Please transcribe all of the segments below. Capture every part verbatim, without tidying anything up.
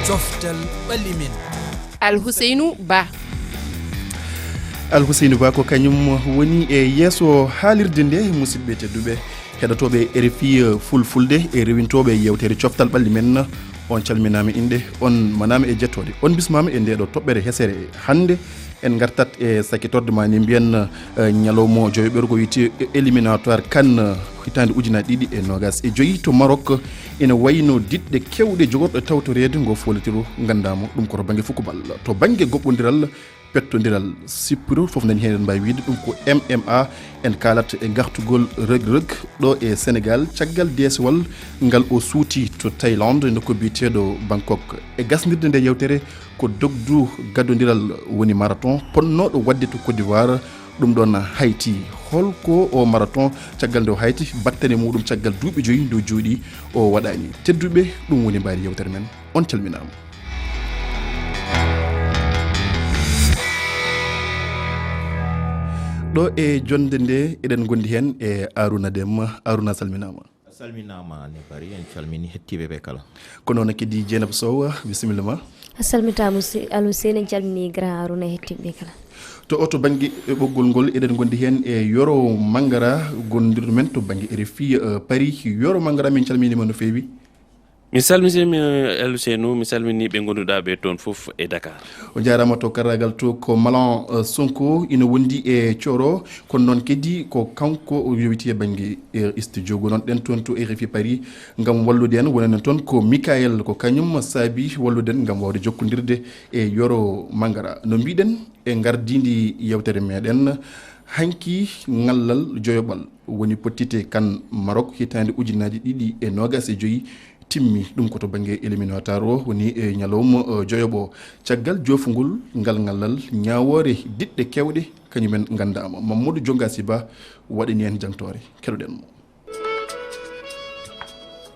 Coftal ɓalli men. Alhuseynu Ba. Alhuseynu Ba ko kañum woni e yeeso haalirde nde, musidɓe tedduɓe heɗotooɓe R F I Fulfulde e rewintooɓe yewtere Coftal Ɓalli Men. On calminaama innde, on manaama e jettode, on bismaama e ndeɗo toɓɓere hesere. Hannde en ngartat e sakitorde ma ni mbiyen, eh, ñalawma joyoɓere ko wiyetee éliminatoire CAN, eh, hitaande ujunaaji ɗiɗi e noogas e joyi to Maroc. Ina wayno diɗɗe kewɗe jogorɗe tawtoreede ngo foolitiru nganndaama ɗum ko to bannge fukubal. To bannge goɓɓondiral, pettondiral, sippiro, fof nani heen eɗen mbaawi wiyde ɗum ko M M A. En kaalat e gartugol Reug Reug ɗo e Sénégal caggal deesewal ngal o suuti to Thaïlande, nokku biyeteeɗo Bangkok. E gasnirde nde yewtere, ko dogdu gadondiral woni marathon ponnooɗo waɗde to Côte d'Ivoire, ɗum ɗoon hayti. Holko o marathon caggal nde o hayti, battane muɗum caggal duuɓi joyi nde o jooɗii o waɗaani? Tedduɓe, ɗum woni mbaydi yewtere men. On calminaama. Ɗo e jonnde nde eɗen ngondi heen e Arouna Deme. Arouna, a salminaama. A salminaama, Nebari, en calmini hettiiɓe ɓe kala. Ko noon kadi Jeynaba Sow, bisimilla ma. A salmitaama, si-, Alhuseyni, en calmini Grand Arouna e hettiiɓe ɓe kala. To oto bannge, e ɓoggol ngol eɗen ngondi heen e Yoro Mangara, gondirɗo men to bannge R F I, eh, Paris. Yoro Mangara, min calminiima no feewi. Mi salmitiima, eh, Alhuseynu, mi salmini ɓe ngonduɗaa ɓe toon fof e Dakar. O jaaraama. To karragal to ko Malan, eh, Sonko ina wondi e Coro, kono noon kadi ko kanko o yowiti e bannge, eh, studio. Ko noon ɗen toon to R F I Paris ngam wallude en, wonen toon ko Mikael, ko kañum saabi wallude en ngam waawde jokkondirde e Yoro Mangara. No mbiɗen e ngardiindi yewtere meɗen, hanki ngallal joyoɓal woni pottite CAN Maroc hitaande ujunaaji ɗiɗi e noogas e joyi timmi. Ɗum ko to bannge éliminatoire o woni e ñalawma, eh, joyoɓo. Caggal joofugol ngal ngallal, ñaawoore diɗɗe kewɗe kañumen nganndaama. Mamadou Jonga Siba waɗani en jangtoore. Keɗoɗen mo.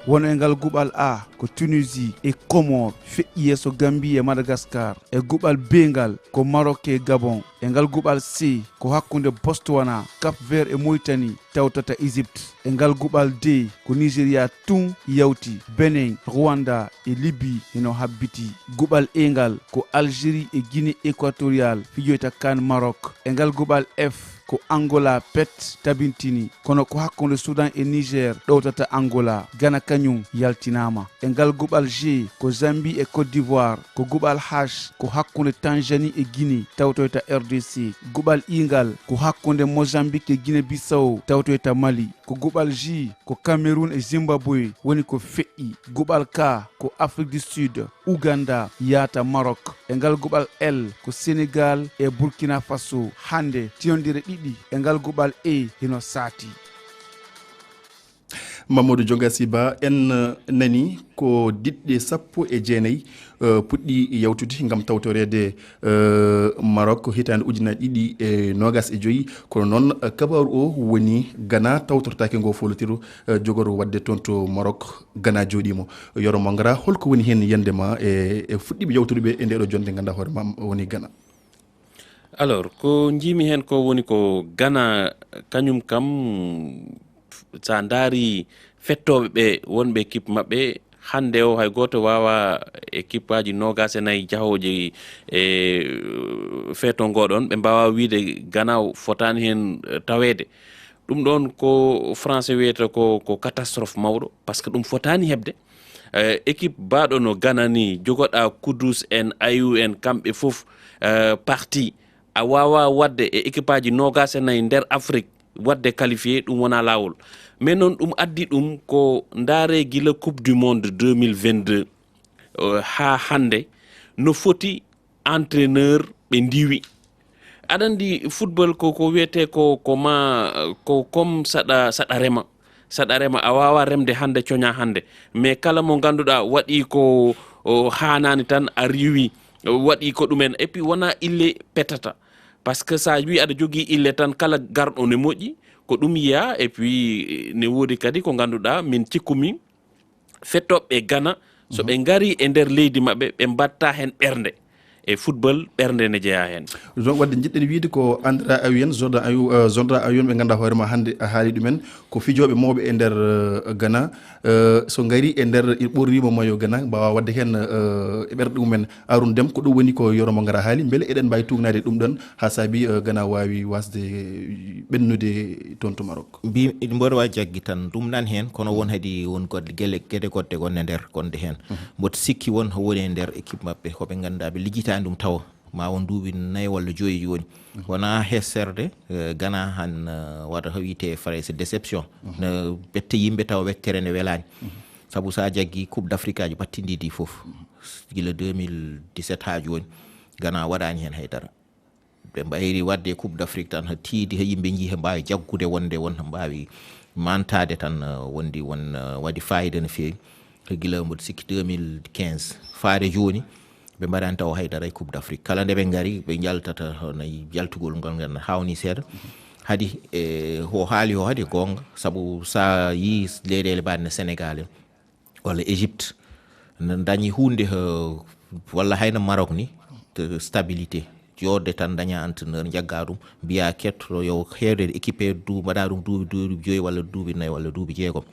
Wano e ngal guɓal A ko Tunisie e Comores feƴƴi yeeso Gambie e Madagascar. E guɓal B ngal ko Maroc e Gabon. E ngal guɓal C ko hakkunde Botswana, Cap Vert e Mauritanie tawtata Égypte. E ngal guɓal D ko Nigeria tun yawti, Benin, Rwanda e Libye hino habbiti. Guɓal E ngal ko Algérie e Guinée équatoriale fijoyta CAN Maroc. E ngal guɓal F ko Angola pet tabintini, kono ko hakkunde Soudan e Niger ɗowtata Angola. Ghana kañum yaltinaama. E ngal guɓal G ko Zambie e Côte d'Ivoire, ko guɓal H ko hakkunde Tanzanie e Guinée tawtoyta R D C. Guɓal I ngal ko hakkunde Mozambique e Guinée Bissau tawtoyta Mali. Ko guɓal J ko Cameroun e Zimbabwe woni ko feƴƴi. Guɓal K ko Afrique du Sud, Ouganda yaata Maroc. E ngal guɓal L ko Sénégal e Burkina Faso. Hannde tiyondire ɗiɗi e ngal guɓal E hino saati. Mamadou Jonga Siba, en, eh, nani ko diɗɗe sappo e jeenayi, eh, puɗɗi yawtude ngam tawtoreede, eh, Maroc hitaande ujunaaji ɗiɗi e noogas e joyi. Kono noon, eh, kabaaru o woni Ghana tawtortaake ngo foolotiro, eh, jogoro waɗde toon to Maroc. Ghana jooɗiima. Yoro Mangara, holko woni heen yiyannde ma e, e fuɗɗiiɓe yawtude ɓe e ndeɗo jonnde, nganndaa hoore ma woni Ghana? Alors, ko njiimi heen ko woni ko Ghana, kañum kam, so a ndaari fettooɓe ɓe wonɓe équipe maɓɓe, hannde o hay gooto waawaa, équipe aji noogas e nayi jahooji e feeto ngo ɗon, ɓe mbaawaa wiyde Ghana fotaani heen, eh, taweede. Ɗum ɗon ko français wiyata ko, ko catastrophe mawɗo, par ce que ɗum fotaani heɓde. Eh, équipe baaɗo no Ghana ni, jogoɗaa Kudus en, Ayew en, kamɓe fof, eh, parti. A waawaa waɗde e équipe aji noogas e nayi nder Afrique, waɗde qualifié, ɗum wonaa laawol. Mais noon ɗum addi ɗum ko ndaaree gila Coupe du Monde deux mille vingt-deux, eh, haa hannde, no foti entraîneur ɓe ndiwi. Aɗa anndi football ko, ko wiyetee ko, ko ma, ko comme saɗa, saɗa rema. Saɗa rema, a waawaa remde hannde, coñaa hannde. Mais kala mo ngannduɗaa waɗii ko, o, haanaani tan, a riiwi, waɗii ko ɗumen. Et puis wonaa ille petata. Par ce que so a wii aɗa jogii ille tan, kala garɗo ne moƴƴi, ko ɗum yiyaa. Et puis ne woodi kadi ko ngannduɗaa, min cikkumi fettooɓe Ghana, so ɓe ngarii e nder leydi maɓɓe, ɓe mbaɗta heen ɓernde. e football ɓernde ne jeyaa heen. Donc, wadde njiɗɗen wiyde ko Andra Awiyen, Jordan Ayu, euh, Jordan Awiyen, ɓe ngannduɗaa hoore ma hannde a haali ɗumen, ko fijooɓe mawɓe e nder, euh, Ghana. Euh, so ngari e nder, ɓorniima mayo Ghana, mbaawa wadde heen, euh, e ɓerɗe mumen. Arun Dem, ko ɗum woni ko Yoro Mangara haali, mbele eɗen mbaawi tuugnaade ɗum ɗon haa saabi, euh, Ghana waawi waasde ɓennude toon to Maroc? Mbi-, mboɗo waawi jaggi tan ɗum nan heen, kono won hadi won goɗɗe gele, geɗe goɗɗe wonde nder, gonde heen. Mboɗo sikki won ko woni e nder équipe maɓɓe, ko ɓe ngannduɗaa ɓe lijjitaani ɗum tawa. Ma won duuɓi nayi walla joyi jooni. Wonaa heserde, eh, Ghana han, eh, waɗa ko wiyetee Farayse déception. No ɓette yimɓe tawa wettere nde welaani. Sabu so a jaggi Coupe d'Afrique aji battindiiɗi fof, gila deux mille dix-sept haa jooni, Ghana waɗaani heen haydara. Ɓe mbayri waɗde Coupe d'Afrique tan, ha tiiɗi, ha yimɓe njii, he mbaawi jaggude wonde won, he mbaawi mantaade tan, eh, wondi won, eh, waɗi fayida no feewi. He gila mboɗo sikki deux mille quinze faade jooni, ɓe mbaɗaani taw haydara e Coupe d'Afrique. Kala nde ɓe ngari, ɓe njaltata, hono yaltugol ngol ngal haawnii seeɗa. Hadi, e, ko haali ko hadi goonga, sabu so a yii leyɗeele mbaɗe no Sénégal en, walla Égypte, no dañi huunde, eh, walla hayno Maroc ni, te stabilité. Joɗde tan daña entraîneur, njagga ɗum, mbiya kettoɗo yo heewde équipe du-, mbaɗa ɗum duuɓi, duuɓi joyi walla duuɓi nayi walla duuɓi jeegom.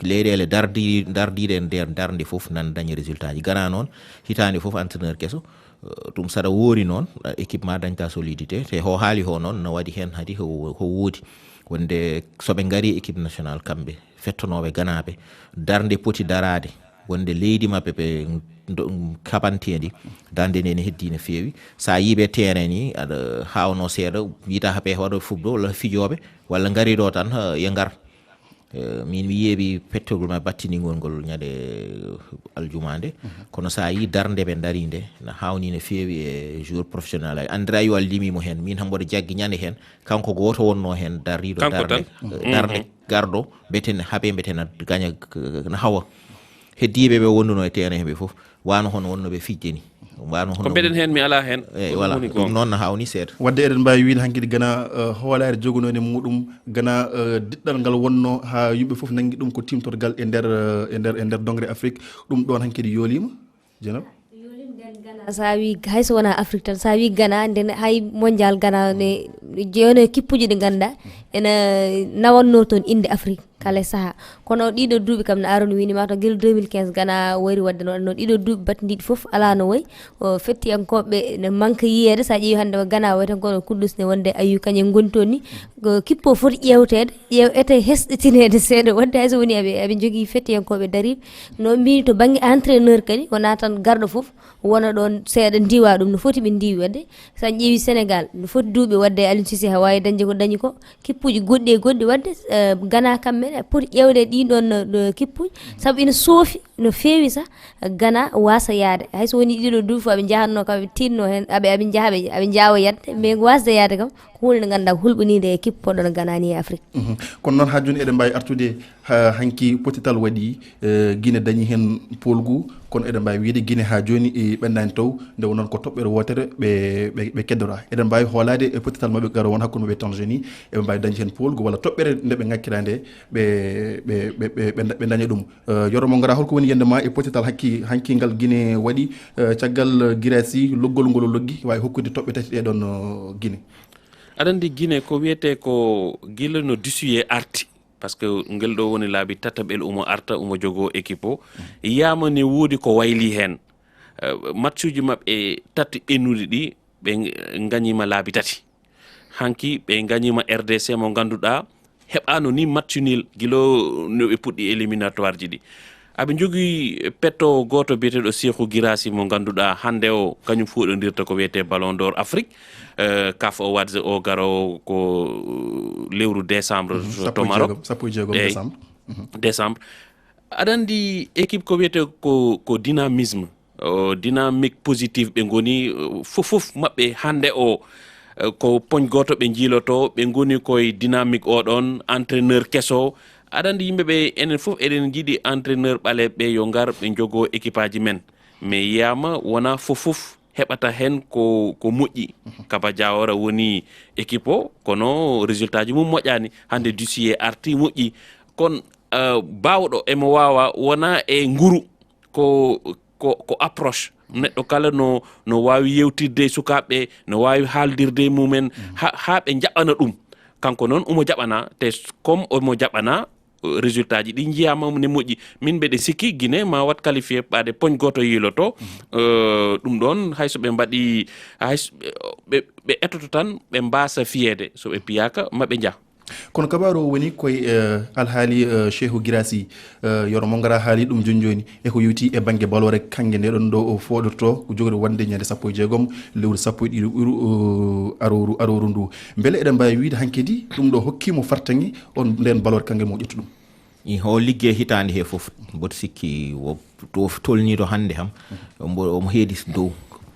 Leyɗeele dardi-, dardiiɗe e nder darnde fof nan daña résultat ji. Ghana noon, hitaande fof entraîneur keso, eh, ɗum saɗa woori noon, eh, équipe ma dañta solidité. Te ho haali ho noon, no waɗi heen hadi ho, ho woodi. Wonde so ɓe ngari équipe nationale kamɓe, fettonooɓe Ganaaɓe, darnde poti daraade, wonde leydi maɓɓe ɓe ndo-, kaɓanteendi, darnde nde ne heddii no feewi. So a yii ɓe terrain ni, aɗa haawnoo seeɗa, wiyata haa ɓe waɗa football walla fijooɓe, walla ngari ɗo tan, ha, yo ngar. Eh, min mi yeeɓi pettogol ma battiningol ngol ñande aljuma nde. Kono so a yii darnde ɓe ndari nde, na haawnii no feewi e joueur professionnel. Ay, André Ayew a limii mo heen, min ham mboɗo jaggi ñande heen, kanko gooto wonnoo heen dariiɗo. Kanko darnde, tan? Eh, darnde garɗo, mbeten haaɓe, mbeten na gaña, eh, na hawa. Heddiiɓe ɓe wonduno e terrain ɓe fof, wano hono wonno ɓe fijde ni. Wano hono ko mbeɗen heen, mi alaa heen. Eyi, ko ɗum voilà, woni ɗum goonga. Noon na haawnii seeɗa. Wadde eɗen mbaawi wiyde hanki Gana, eh, hoolaare jogonoo e muɗum, Gana, eh, diɗɗal ngal wonno haa yimɓe fof nangi ɗum ko timtorgal e nder, eh, e nder, e nder dongre Afrique. Ɗum ɗoon hanki yooliima, Jenab? Yooliima nden Gana, so a wii, hay so wonaa Afrique tan, so a wii Gana, nden hay mondial Gana ne jeyono e kippuuji ɗi ngannduɗaa ena nawannoo toon innde Afrique kala e sahaa. Kono ɗiɗo duuɓi kam no Aaron wiini ma to gila deux mille quinze Gana wayri waɗde no waɗa noon. Ɗiɗo duuɓi battindiiɗi fof alaa no wayi. O, fettiyankooɓe ne manque yiyeede. So a ƴeewi hannde o Gana wayi tan kono Kudus ne wonde Ayew kañum ngoni toon ni. Ko kippo foti ƴeewteede, ƴeew-, ete hesɗitineede seeɗa. Wonde hay so woni aɓe, aɓe njogii fettiyankooɓe dariiɓe. No mbiymi to bannge entraîneur kadi, wonaa tan garɗo fof wona ɗoon seeɗa ndiwa ɗum no foti ɓe ndiwi waɗde. So a ƴeewi Sénégal, no foti duuɓi waɗde Aliou Cissé haa waawi dañde ko dañi ko. Kippuuji goɗɗi e goɗɗi waɗde, eh, Gana kamɓe ne poti ƴeewde ɗiin ɗoon, eh, kippuuji. Sabu ina soofi no feewi sah, Gana waasa yaade. Hay so woni ɗiɗo duuɓi fof aɓe njahatnoo kam, aɓe tiiɗnoo heen, aɓe, aɓe njaha, aɓe, aɓe njaawa yadde. Mais waasde yaade kam, ko huunde nde ngannduɗaa hulɓiniinde e kippu poɗɗo Gana ni e Afrique. Mhm. Kono noon haa jooni eɗen mbaawi artude haa hanki potital waɗi, eh, Gine dañi heen poolgu, kono eɗen mbaawi wiyde Gine haa jooni e ɓennaani taw, nde wonnoon ko toɓɓere wootere ɓe, ɓe, ɓe keddoraa. Eɗen mbaawi hoolaade e potital maɓɓe garo won hakkunde maɓɓe e Tanzanie, eɓe mbaawi dañde heen poolgu walla toɓɓere nde ɓe ngakkiraande ɓe, ɓe, ɓe, ɓe, ɓe daña ɗum. Eh, Yoro Mangara, holko woni yiyannde ma e potital hakki, hanki ngal Gine waɗi, eh, caggal Girassi loggol ngol o loggi, waawi hokkude toɓɓe tati ɗee ɗoon, eh, Gine? Aɗa anndi Gine ko wiyetee ko gila no Dussuyer arti, par ce que ngel ɗo woni laabi tataɓel omo arta, omo jogoo équipe o. Yiyaama ne woodi ko waylii heen. Eh, matchuuji maɓɓe tati ɓennuɗi ɗi, ɓe ngañiima laabi tati. Hanki ɓe ngañiima R D C mo ngannduɗaa heɓaano ni match nul gila no ɓe puɗɗi éliminatoire ji ɗi. Aɓe njogii petto gooto biyeteeɗo Cheikhou Guirassy mo ngannduɗaa hannde o kañum fuɗɗondirta ko wiyetee Ballon d'Or Afrique, eh, CAF Awards o garoowo ko lewru décembre to Maroc. Sappo e jeegom, sappo e jeegom. Eyi, décembre. Décembre. Aɗa anndi équipe ko wiyetee ko, ko dynamisme, o, dynamique positive ɓe ngoni, o, fof, fof maɓɓe hannde o, e, ko poñ gooto ɓe njiilotoo, ɓe ngoni koye dynamique o ɗoon, entraîneur keso. Aɗa anndi yimɓe ɓe, enen fof eɗen njiɗi entraîneur ɓaleeɓe ɓe yo ngar ɓe njogoo équipe aji men. Mais yiyaama wonaa fof fof heɓata heen ko, ko moƴƴi. Kaba Diawara woni équipe o, kono résultat ji mum moƴƴaani. Hannde Dussuyer arti moƴƴi. Kono, eh, baawɗo emo waawa wonaa e nguru, ko, ko, ko approche. Neɗɗo kala no no waawi yewtidde e sukaaɓe ɓe, no waawi haaldirde e mumen, ha- haa ɓe njaɓana ɗum. Kanko noon omo jaɓana, te s- comme omo jaɓana, résultat ji ɗi njiyaama ne moƴƴi. Min mbeɗe sikki Guinée ma wat qualifié ɓaade poñ gooto yiiloto. Euh, ɗum ɗoon hay so ɓe mbaɗi, hay so ɓe, ɓe etoto tan ɓe mbaasa fiyeede. So ɓe piyaaka ma ɓe njah. Kono kabaaru o woni koye eh, alhaali eh, Cheikhou Guirassy, eh, Yoro Mangara haali ɗum jooni jooni, e ko yowti e bannge baloore kannge nde ɗon ɗo o fooɗorto ko jogori wonde ñande sappo e jeegom lewru sappo e ɗiɗi ɓuru eh, arooru arooru ndu. Mbele eɗen mbaawi wiyde hankadi ɗum ɗo hokkiimo fartaŋŋe on nden baloore kannge mo ƴettu ɗum? I ho liggey hitaande he fof, mboɗo sikki wo to tolniiɗo hannde kam, mbo omo heedi dow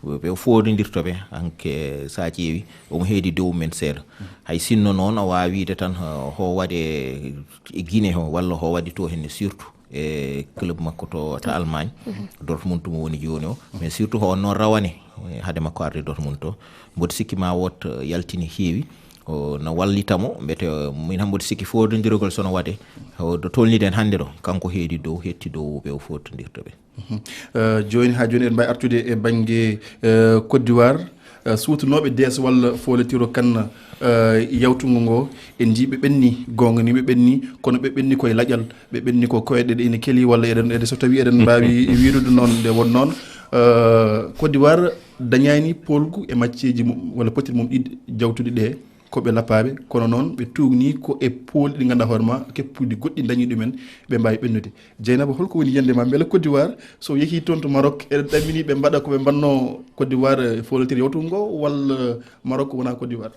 ɓe o foodondirto ɓe, hanke so a ƴeewi omo heedi dow men seeɗa. Hay sinno noon a waawi wiide tan eh, ho waɗe e Guinée o walla ho waɗi to henne, surtout e club makko to to Allemagne, Dortmund mo woni jooni o, mais surtout ho noon rawane eh, hade makko arde Dortmund to. Mboɗo sikki ma woot eh, yaltini heewi, o no wallita mo, mbete eh, min ham mboɗo sikki foodondirgol so no waɗe, o do tolniɗen hannde ɗo, kanko heedi dow, hetti dow ɓe o foodondirta ɓe. Mhm. Eh, jooni haa jooni eɗen mbaawi artude e bannge eh, Côte d'Ivoire, eh, suutunooɓe dees walla foolotiro kan eh, yawtungo ngo, en njii ɓe ɓenni, goonga ni ɓe ɓenni, kono ɓe ɓenni koye laƴal, ɓe ɓenni ko koyɗe ɗe ene keli, walla eɗen, eɗen so tawii eɗen mbaawi wiyrude noon nde won noon. Eh, Côte d'Ivoire dañaani poolgu e macceeji mum walla potir mum ɗiɗi jawtuɗi ɗe, ko ɓe lappaaɓe, kono noon ɓe tuugnii ko e pooli ɗi ngannduɗaa hoore ma keppuɗi goɗɗi dañi ɗumen, ɓe mbaawi ɓennude. Jeynaba, holko woni yiyannde ma? Mbele Côte d'Ivoire so yehii toon to Maroc, eɗen ɗammini ɓe mbaɗa ko ɓe mbaɗno Côte d'Ivoire e foolotiri yawtungo ngo, walla Maroc wonaa Côte d'Ivoire?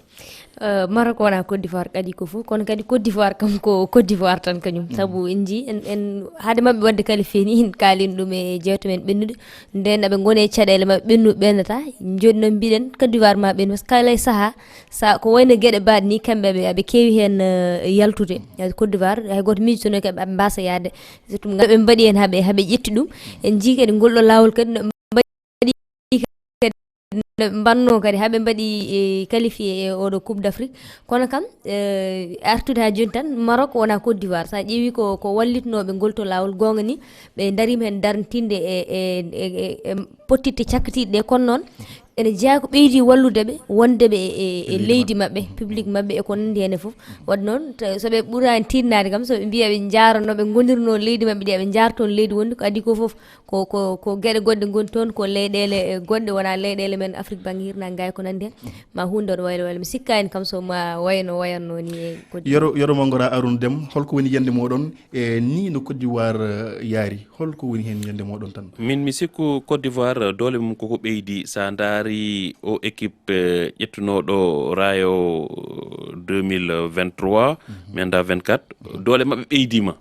Eh, Maroc wonaa Côte d'Ivoire kadi ko fof, kono kadi Côte d'Ivoire kam ko Côte d'Ivoire tan kañum. Sabu en njii, en, en, hade maɓɓe waɗde qualifié ni, en kaalino ɗum e jeewte men ɓennuɗe. Nden aɓe ngoni e caɗeele maɓɓe ɓennu ɓennata. Jooni noon mbiɗen Côte d'Ivoire ma ɓennu, par ce que kala e sahaa, sa ko wayno geɗe mbaɗe ni, kamɓe aɓe, aɓe keewi heen eh, yaltude. Côte d'Ivoire, hay gooto miijotoono ko ɓe mbaasa yahde. Surtout ngam ɓe mbaɗi heen haɓe, haɓe ƴetti ɗum. En njii kadi ngol ɗo laawol kadi no ɓe mbaɗi kadi, no ɓe mbanno kadi haɓe mbaɗi eh, qualifié e oɗo Coupe d'Afrique. Kono kam eh, artude haa jooni tan, Maroc wonaa Côte d'Ivoire. So a ƴeewi ko, ko wallitnooɓe ngol to laawol goonga ni, ɓe ndariima heen darantinde e, e, e, e, e pottitte cakkitiiɗe ɗe, kono noon ene jeyaa ko ɓeydi wallude ɓe, wonde ɓe e, e, e leydi maɓɓe, public maɓɓe e ko nanndi heen e fof. Waɗi noon, t- so ɓe ɓuraani tiiɗnaade kam, so ɓe mbiya ɓe njaarano, ɓe ngonirno leydi maɓɓe ndi, ɓe njaartoon leydi wonndi, ko adii ko fof ko, ko, ko geɗe goɗɗe ngoni toon, ko leyɗeele eh, goɗɗe, wonaa leyɗeele men Afrique bannge hirnaange ngaay ko nanndi heen. Ma huunde ɗo waylo waylo. Mi sikkaani kam so ma wayno wayatno ni e Côte d'Ivoire. Yoro, Yoro Mangora Arouna Deme, holko woni yiyannde mooɗon e ni no Côte d'Ivoire eh, yaari? Holko woni heen yiyannde mooɗon tan? Min mi sikku Côte d'Ivoire doole mum koko ɓeydi. Sa ndaari o équipe eh, ƴettunooɗo rayo deux mille vingt-trois, mi annda vingt-quatre, doole maɓɓe ɓeydiima.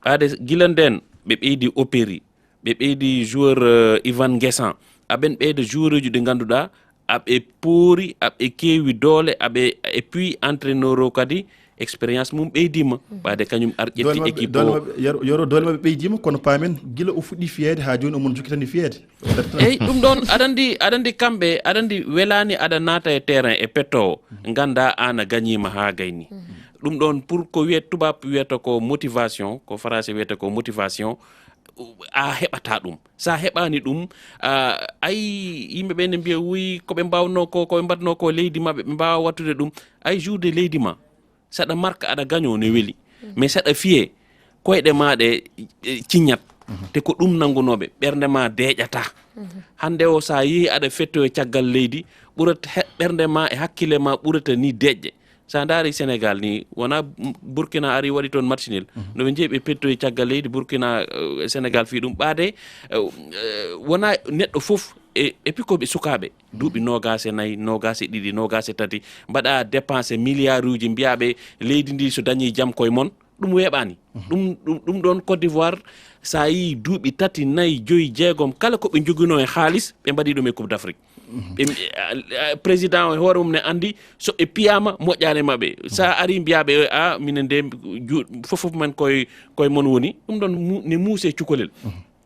Ɓaade gila nden ɓe ɓeydi Opéry, ɓe ɓeydi joueur eh, Ivan Guessant. Aɓen ɓeyda joueuruji ɗi ngannduɗaa aɓe poori, aɓe keewi doole, aɓe, et puis entraîneur o kadi expérience mum ɓeydiima. Ɓaade kañum ar ƴetti équipe o. Yoro, doole maɓɓe ɓeydiima, kono paamen gila o fuɗɗi fiyeede haa jooni omon jokkitani fiyeede. Eyi, ɗum ɗoon aɗa anndi, aɗa anndi kamɓe, aɗa anndi welaani aɗa naata e terrain e pettowo, ngannda aan a gañiima haa gayni. Ɗum ɗoon pour ko wiyet tubaab wiyata ko motivation, ko français wiyata ko motivation, a heɓata ɗum. So a heɓaani ɗum, ah, ay yimɓe ɓe ne mbiya wuy ko ɓe mbaawno ko, ko ɓe mbaɗno ko leydi maɓɓe, ɓe mbaawa wattude ɗum. Ay joude leydi ma, saɗa marque aɗa gaño ne weli, mais saɗa fiye koyɗe ma ɗe eh, ciñat. Te ko ɗum nanngunooɓe, ɓernde ma deeƴata. Hannde o so a yehi aɗa fettoyo caggal leydi, ɓurat he- ɓernde ma e hakkille ma ɓurata ni deeƴde. So a ndaari Sénégal ni, wonaa Burkina ari waɗi toon match nul. No ɓe njehi ɓe pettoyi caggal leydi Burkina, eh, Sénégal fii ɗum ɓaade, eh, eh, wonaa neɗɗo fof, e, et puis ko ɓe sukaaɓe, duuɓi noogaas e nayi, noogaas e ɗiɗi, noogaas e tati, mbaɗa dépense milliarduuji, mbiyaa ɓe leydi ndi so dañii jam koye mon, ɗum weeɓaani. Ɗum, ɗum, ɗum ɗoon Côte d'Ivoire, so a yii duuɓi tati, nayi, joyi, jeegom, kala ko ɓe njoginoo e haalis, ɓe mbaɗi ɗum e Coupe d'Afrique. Ɓe, a- a- président o e hoore mum ne anndi so ɓe piyaama moƴƴaani e maɓɓe. So a arii mbiyaa ɓe a minen de ju- fof fof men koye koye mon woni, ɗum ɗoon mu- ne muusee cukalel.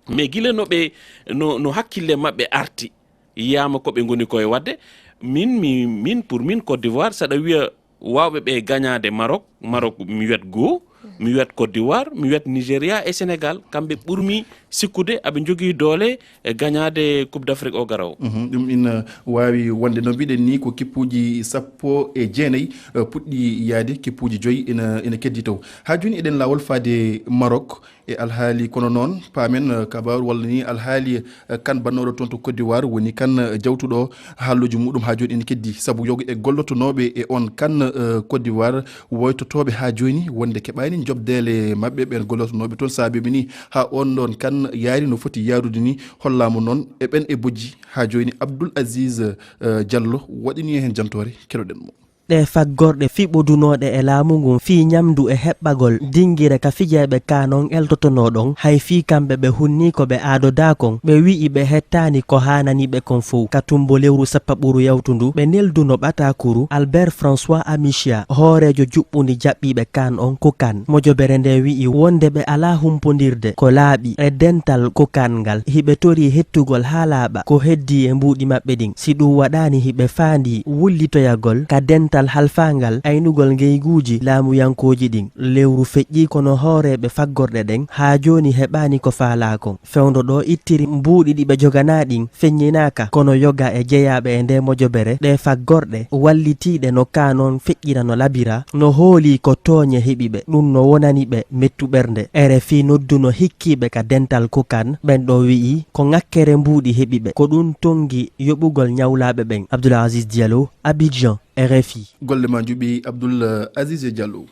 Mais gila no ɓe, no, no hakkille maɓɓe arti, yiyaama ko ɓe ngoni koye waɗde, min, mi, min pour min Côte d'Ivoire, saɗa wiya waawɓe ɓe gañaade Maroc, Maroc mi wiyat goo, Mi wiyat Côte d'Ivoire, mi wiyat Nigéria e Sénégal, kamɓe ɓurmi sikkude aɓe njogii doole e gañaade Coupe d'Afrique o garowo. Mhm, ɗum ina waawi wonde. No mbiɗen ni, ko kippuuji sappo e jeenayi, eh, puɗɗi yahde, kippuuji joyi ina, ina keddi taw. Haa jooni eɗen laawol faade Maroc e alhaali, kono noon paamen, eh, kabaaru walla ni alhaali, eh, kan bannooɗo toon to Côte d'Ivoire woni kan, eh, jawtuɗo haalluuji muɗum haa jooni ina keddi. Sabu yogo e gollotonooɓe e on kan, eh, Côte d'Ivoire, woytotooɓe haa jooni wonde keɓaani njoɓdeele maɓɓe ɓeen gollotonooɓe toon. Saabeeɓe ni haa on ɗoon kan yaari no foti yaarude ni, hollaama noon e ɓeen e bojji. Haa jooni Abdoul Aziz, eh, Diallo waɗini heen jantoore, keɗoɗen mo. Ɗe faggorɗe fiɓodunooɗe e laamu ngun fii ñamndu e heɓɓagol dinngire ka fijeeɓe kaan on eltotonoo ɗon, hay fii kamɓe ɓe hunnii ko ɓe aadodaa kon, ɓe wi'i ɓe hettaani ko haanani ɓe kon fow. Ka tummbo lewru sappaɓuru yawtundu, ɓe nelduno ɓataakuru Albert François Amichia, hooreejo juɓɓundi jaɓɓiiɓe kaan on ko kaan. Mojobere nden wi'i wonde ɓe alaa humpondirde ko laaɓi e dental ko kaan ngal, hiɓe torii hettugol haa laaɓa ko heddii e mbuuɗi maɓɓe ɗin. Si ɗum waɗaani, hiɓe faandii wullitoyagol ka dental halfaangal aynugol ngeyguuji laamuyankooji ɗin. Lewru feƴƴii, kono hooreeɓe faggorɗe ɗen haa jooni heɓaani ko faalaa kon. Fewndo ɗoo ittiri mbuuɗi ɗi ɓe joganaa ɗin feññinaaka, kono yoga e jeyaaɓe e ndee mojobere, ɗee faggorɗe wallitiiɗe no kaa non feƴƴira no labira, no hoolii ko tooñe heɓi ɓe. Ɗum no wonani ɓe mettu ɓernde. R F I nodduno hikkiiɓe ka dental ko kaan, ɓen ɗoo wi'i ko ŋakkere mbuuɗi heɓi ɓe. Ko ɗum tonngi yoɓugol ñawlaaɓe ɓen. Abdoul Aziz Diallo, Abidjan, R F I. Golle ma njuɓi, Abdoul Aziz Diallo.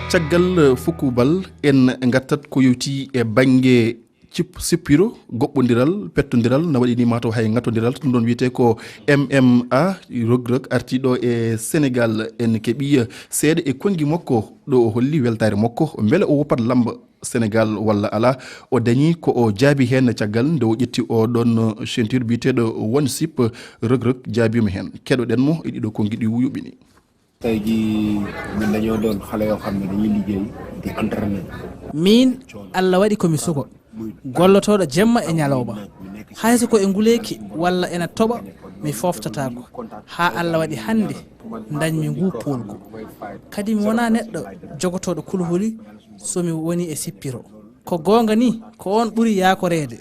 Caggal, eh, fukubal, en ngattat ko yowti e bannge cip-, sippiro, goɓɓondiral, pettondiral, na waɗi ni mataw hay ŋattondiral. Ɗum ɗon wiyetee ko M M A. Reug Reug artii ɗo e Sénégal. En keɓi, eh, seeɗa e konngi makko, ɗo o holli weltaare makko. Mbele o woppat lamba Sénégal walla alaa? O dañi ko o jaabi heen caggal nde o ƴetti o ɗon ceinture biyeteeɗo One Sip. Reug Reug jaabiima heen. Keɗoɗen mo e ɗiɗo konngi ɗi yuɓɓini. Tey jii, ñun dañoo doon xale yoo xam ne dañuy liggéey di entraîner. Miin, Allah waɗi ko mi suko, gollotooɗo jemma e ñalawma. Hay so ko e nguleeki walla ena toɓa, mi fooftataako. Haa Allah waɗi hannde, ndañmi nguu poolgu. Kadi mi wonaa neɗɗo jogotooɗo kulhuli so mi woni e sippiro. Ko goonga ni, ko oon ɓuri yaakoreede,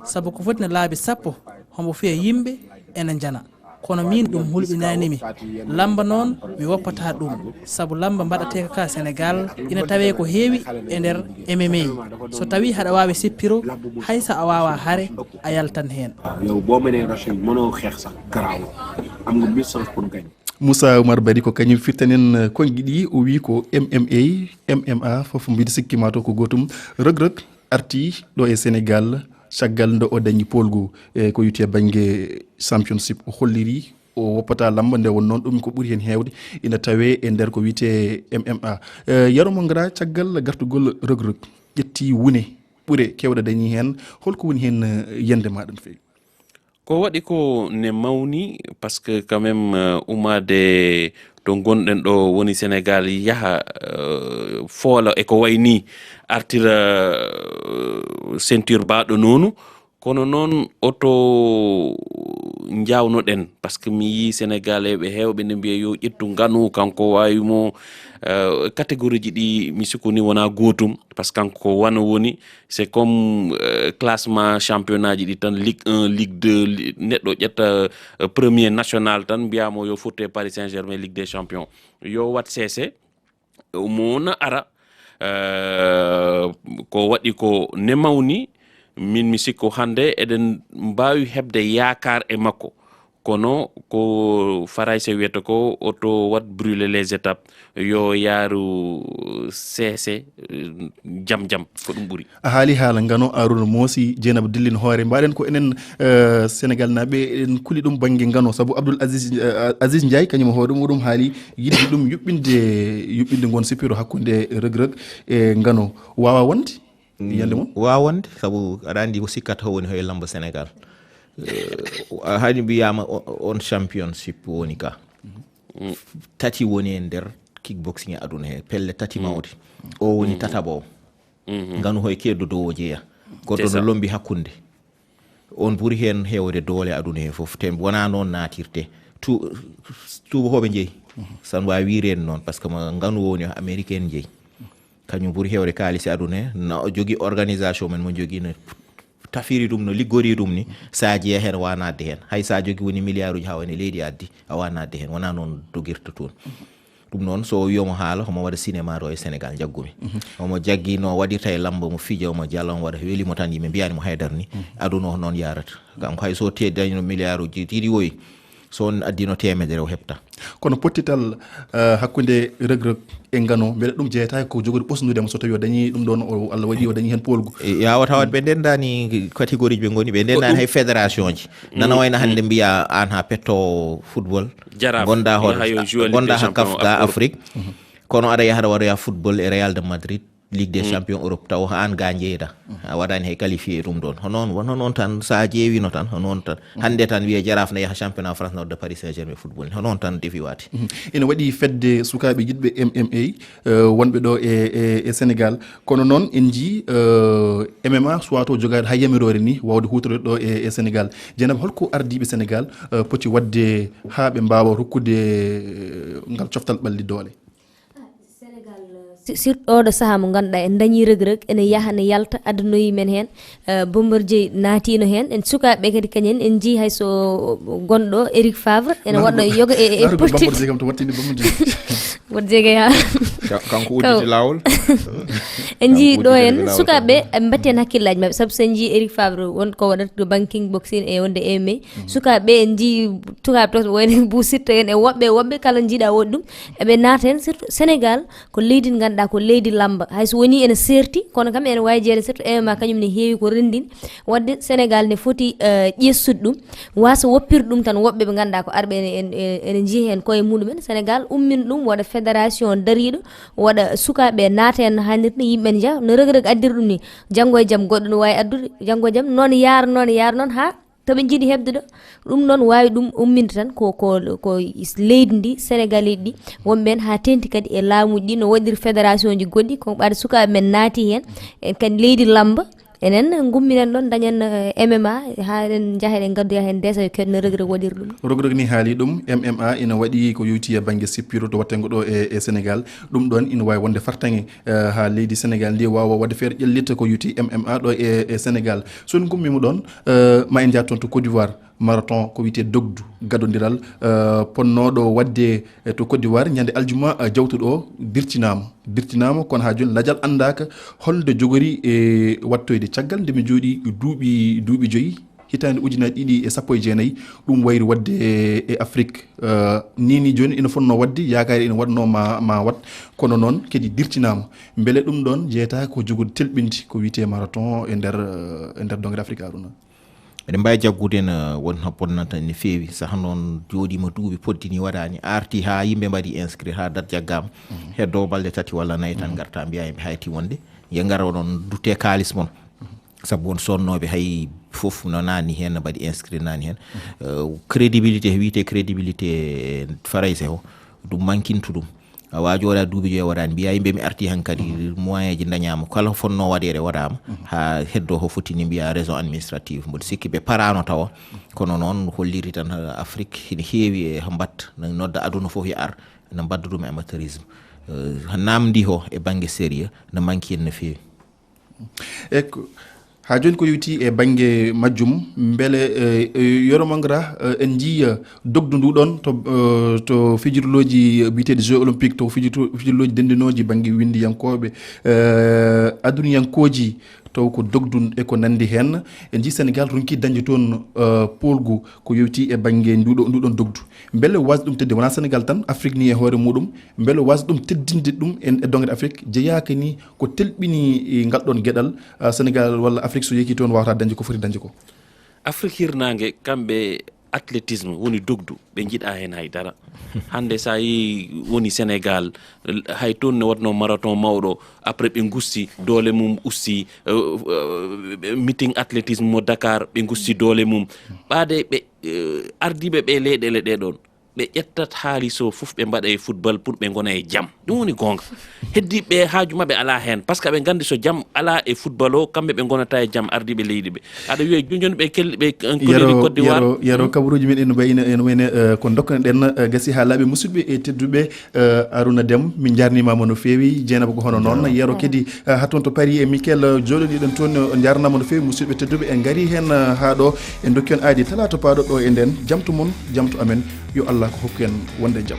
sabu ko foti no laabi sappo, hombo fiya yimɓe ena njana. Kono miin ɗum hulɓinaani mi. Lamba noon, mi woppataa ɗum, sabu lamba mbaɗateeka ka Senegaal ina tawee ko heewi e nder M M A. So tawii haɗa waawi sippiro, hay so a waawaa hare, a yaltan heen. Yow, boo mënee wrestling, mënoo xeex sax, garaawul. Am nga mille chance pour gagner. Moussa Oumar Bari ko kañum firtanen, eh, konngi ɗi, o wi ko M M A, M M A, fof mbiɗa sikki ma to ko gootum. Reug Reug arti ɗo e Senegaal caggal nde o dañi poolgu, e ko wiyetee bannge championship. O holliri o woppata lamba, nde won noon ɗum ko ɓuri heen heewde ina tawee e nder ko wiyetee M M A. Eh, Yero Mangara, caggal gartugol Reug Reug, ƴetti wune ɓure keewɗe dañi heen. Holko woni heen, eh, yiyannde maaɗa no feewi? Ko waɗi ko ne mawni, parce que quand même, euh, ummaade to ngonɗen ɗo woni Senegaal, yaha, euh, foola e ko wayi ni, artira, euh, ceinture baaɗo noonu. Kono noon, oto njaawnoɗen, parce que mi yii Senegaaleeɓe heewɓe ne mbiya yo ƴettu Nganu, kanko waawi mo, euh, catégorie ji ɗi mi sikku ni wonaa gootum, parce que kanko ko wano woni, c'est comme, euh, classement championnat ji ɗi tan, Ligue un, Ligue deux, li-, neɗɗo ƴetta, euh, premier national tan, mbiyaa mo yo fottu e Paris Saint-Germain, Ligue des Champions. Yo wat seese, mo na ara, euh, ko waɗi ko ne mawni, min mi sikku hannde eɗen mbaawi heɓde yaakaar e makko. Kono ko Farayse wiyata ko, oto wat brûler les étapes, yo yaaru seese, eh, jam jam, ko ɗum ɓuri. A haali haala Ngano, Arouna Mosi, Dieynaba Dillin hoore. Mbaɗen ko enen, eh, Senegaal naaɓe, eɗen kuli ɗum bannge Ngano, sabu Abdoul Aziz, eh, Aziz Ndiaye, kañum hoore muɗum haali yiɗde ɗum yuɓɓinde, yuɓɓinde ngon sippiro hakkunde Reug Reug e Ngano. Waawa wonde? Mm, yiyannde mum? Waawa wonde, sabu aɗa anndi ko sikkata o woni hoye lamba Senegaal. Eh, haɗi mbiyaama o-, on championship woni ka. Mm. Tati woni e nder kickboxing e aduna he, pelle tati mawɗe. O woni tataɓo o. Ngano hoye keddo dow o jeeya. Goɗɗo no lombi hakkunde. On ɓuri heen heewde doole aduna he fof, te wonaa noon naatirte. Tu-, tuubakooɓe njeyi. San waawi wiireede noon, par ce que mo nganu woni o américain jeyi. Kañum ɓuri heewde kaalis e aduna he, no o jogii organisation men mo jogii no tafiri ɗum, no liggori ɗum ni. So a jeeya heen, a waawaa naatde heen. Hay so a jogii woni milliard uji haa woni leydi addi, a waawaa naatde heen. Wonaa noon dogirta toon. Ɗum noon, so o wii omo haala, omo waɗa cinéma ɗo e Sénégal, njaggumi. Omo jaggi no waɗirta e lamba, omo fija, omo jala, omo waɗa, weli mo tan, yimɓe mbiyaani mo haydara ni. Aduna o noon yarata. Kanko hay so te dañno milliard uji ɗiɗi woyi, so on addino teemedere, o heɓta. Kono pottital, eh, hakkunde Reug Reug e Ngano, mbeɗa ɗum jeyata ko jogori ɓosnude mo so tawi o dañi ɗum ɗon, o, Allah waɗi o dañi heen poolgu. E, yawa tawat ɓe ndendaani catégorie ɓe ngoni, ɓe ndendaani ɗum hay fédération ji. Nana wayno hannde mbiya aan ha petto football. Jaraaf, gonda ho, yaha yo jouer Ligue gonda des ha Champions kaf ga Afrique. Afrique. Kono aɗa yaha aɗa waɗoya football e Real de Madrid, Ligue des Champions Europe, taw ko aan ga njeyda. A waɗaani hay qualifié e ɗum ɗon. Hono on, hono on tan, so a ƴeewino tan, hono on tan. Hannde tan wiye Jaraaf ne yaha championnat France, nodda Paris Saint-Germain football. Hono on tan defi waati. Ina waɗi fedde sukaaɓe yiɗɓe M M A, eh, wonɓe ɗo e, e, e Sénégal. Kono noon en njii, eh, M M A suwaa to jogaade hay yamiroore ni waawde huutoreede ɗo e, e Sénégal. Jeenaba, holko ardiiɓe Sénégal, eh, poti waɗde haa ɓe mbaawa rokkude, eh, ngal coftal ɓalli doole? Sur-, surtout oɗo sahaa mo ngannduɗaa en dañii Reug Reug ene yaha ne yalta, addunoyi men heen, eh, Bombardier naatiino heen, en sukaaɓe kadi kañen en njii hay so gonɗo Eric Favre ene waɗɗo yoga e, e politique. Bombardier kam to wattini Bombardier. Mboɗo jeyga yaa. Ka-, kanko udditi laawol. En njii ɗo en sukaaɓe, ɓe mbaɗti heen hakkillaaji maɓɓe, sabu so en njii Eric Favre won ko waɗata to banking boxing e wonde M M A. Sukaaɓe en njii sukaaɓe to wayno Bou Siteu en e woɓɓe, woɓɓe kala njiiɗa woɗɗi ɗum. Eɓe naata heen, surtout Sénégal ko leydi ndi ngannduɗaa ko leydi lamba. Hay so woni ene seerti, kono kam ene waawi jeyeede surtout M M A kañum ne heewi ko renndini. Waɗde Sénégal ne foti, eh, ƴeestude ɗum, waasa woppirde ɗum tan woɓɓe ɓe ngannduɗaa ko arɓe ene, ene, ene njiya heen koye muɗumen. Sénégal ummina ɗum, waɗa fédération dariiɗo, waɗa sukaaɓe naata heen no haanirta ni, yimɓe ne njaha no Reug Reug addiri ɗum ni. Janngo e jam goɗɗo no waawi addude, janngo e jam noon yaara, noon yaara noon haa to ɓe njiɗi heɓde ɗo. Ɗum noon waawi ɗum umminde tan ko, ko, ko is-, leydi ndi, Sénégalais ɗi, wonɓe heen haa teeŋti kadi e laamuuji ɗi, no waɗiri fédération ji goɗɗi, ko ɓaade sukaaɓe men naati heen, en kadi leydi lamba, enen ngummiɗen ɗoon, dañen, eh, M M A, haa eɗen njaha eɗen ngaddoya heen ndeesa yo keɗno Reug Reug waɗiri ɗum. Reug Reug ni haali ɗum, M M A ina waɗi ko yowti e bannge sippiro to wattengo ɗo e, e Sénégal. Ɗum ɗoon ina waawi wonde fartaŋŋe, eh, haa leydi Sénégal ndi waawa waɗde feere ƴellita ko yowti M M A ɗo e, e Sénégal. So en ngummiima ɗoon, eh, ma en njahat toon to Côte d'Ivoire, marathon ko wiyetee dogdu gadondiral, eh, ponnooɗo waɗde, eh, to Côte d'Ivoire ñande aljuma, eh, jawtuɗo o dirtinaama. Dirtinaama, kono haa jooni lajal anndaaka holnde jogori e waɗtoyde. Caggal nde mi jooɗii duuɓi, duuɓi joyi, hitaande ujunaaji ɗiɗi e sappo e jeenayi, ɗum wayri waɗde e, e Afrik. Eh, nii nii jooni ina fotnoo waɗde, yaakaari ina waɗnoo ma, ma waɗ, kono noon kadi dirtinaama. Mbele ɗum ɗoon jeyataa ko jogori telɓinde ko wiyetee marathon e nder, eh, e nder dongre Afrik, Aruna? Eɗen mbaawi jaggude no won no bonnata no feewi. Saha noon jooɗiima duuɓi poddini waɗaani, arti haa yimɓe mbaɗi inscrit haa date jaggaama. Heddo balɗe tati walla nayi tan ngarta mbiya eɓe hayti wonde. Ye ngar oɗon dutte kaalis mon. Sabu won sonnooɓe hay fof no naani heen, no mbaɗi inscrit naani heen. Eh, crédibilité, wiyetee crédibilité farayse o, ɗum mankintu ɗum. A waajooɗa duuɓi joyi waɗaani, mbiya yimɓe mi arti han kadi, moyen ji dañaama, kala fonnoo waɗeede waɗaama, haa heddo ko foti ni mbiya raison administrative. Mboɗo sikki ɓe paraano tawa, kono noon holliri tan, eh, Afrik ina heewi e mbaɗ, no nodda aduna fof yo ar, no mbadda ɗum e amateurisme. Eh, namndi o e bannge sérieux no manki en no feewi. E ko, haa jooni ko yowti e bannge majjum, mbele, eh, eh, Yoro Mangara, eh, en njii, eh, dogdu ndu ɗoon to, eh, to fijirlooji biyeteeɗi Jeux Olympiques, to fijirto-, fijirlooji denndinooji bannge winndiyankooɓe, eh, aduniyankooji, taw ko dogdu e ko nanndi heen. En njii Sénégal ronki dañde toon, eh, poolgu ko yowti e bannge ndu ɗo, ndu ɗoon dogdu. Mbele waasde ɗum tedde, wonaa Sénégal tan, Afrik ni e hoore muɗum, mbele waasde ɗum teddinde ɗum en e dongre Afrik, jeyaaka ni ko telɓini, eh, ngal ɗoon geɗal, ah, Sénégal walla Afrik so yehi toon waawata dañde ko foti dañde ko? Afrik hirnaange, kamɓe athlétisme woni dogdu, ɓe njiɗa heen hay dara. Hannde so a yii woni Sénégal, hay toon ne waɗno marathon mawɗo, après ɓe ngusti doole mum usti, eh, eh, meeting athlétisme mo Dakar, ɓe ngusti doole mum. Ɓaade ɓe, eh, ardiiɓe ɓe leyɗeele ɗe ɗoon, ɓe ƴettat haalis o fof ɓe mbaɗa e football pour ɓe ngona e jam. Ɗum woni goonga. Heddiiɓe ɓe haaju maɓɓe alaa heen, parce que ɓe nganndi so jam alaa e football o, kamɓe ɓe ngonata e jam, ardiiɓe leydi ɓe. Aɗa wiya jooni jooni ɓe kelli ɓe, eh, koliri Côte d'Ivoire. Yero, yero, kabaruuji men ene mbayi, ene wayno, eh, ko ndokkano ɗen, eh, gasi haa laaɓi. Musidɓe e tedduɓe, eh, Arouna Deme, min njaarniima ma no feewi. Jeynaba ko hono noon. Yero kadi, eh, haa toon to Paris e Michael, eh, jooɗoniiɗen toon, eh, njaarnaama no feewi. Musidɓe tedduɓe, en ngarii heen, eh, haa ɗo, en ndokki on aadi talaata paaɗo ɗo e nden. Jam to mon, jam to amen. Yo Allah ko hokku en wonde e jam.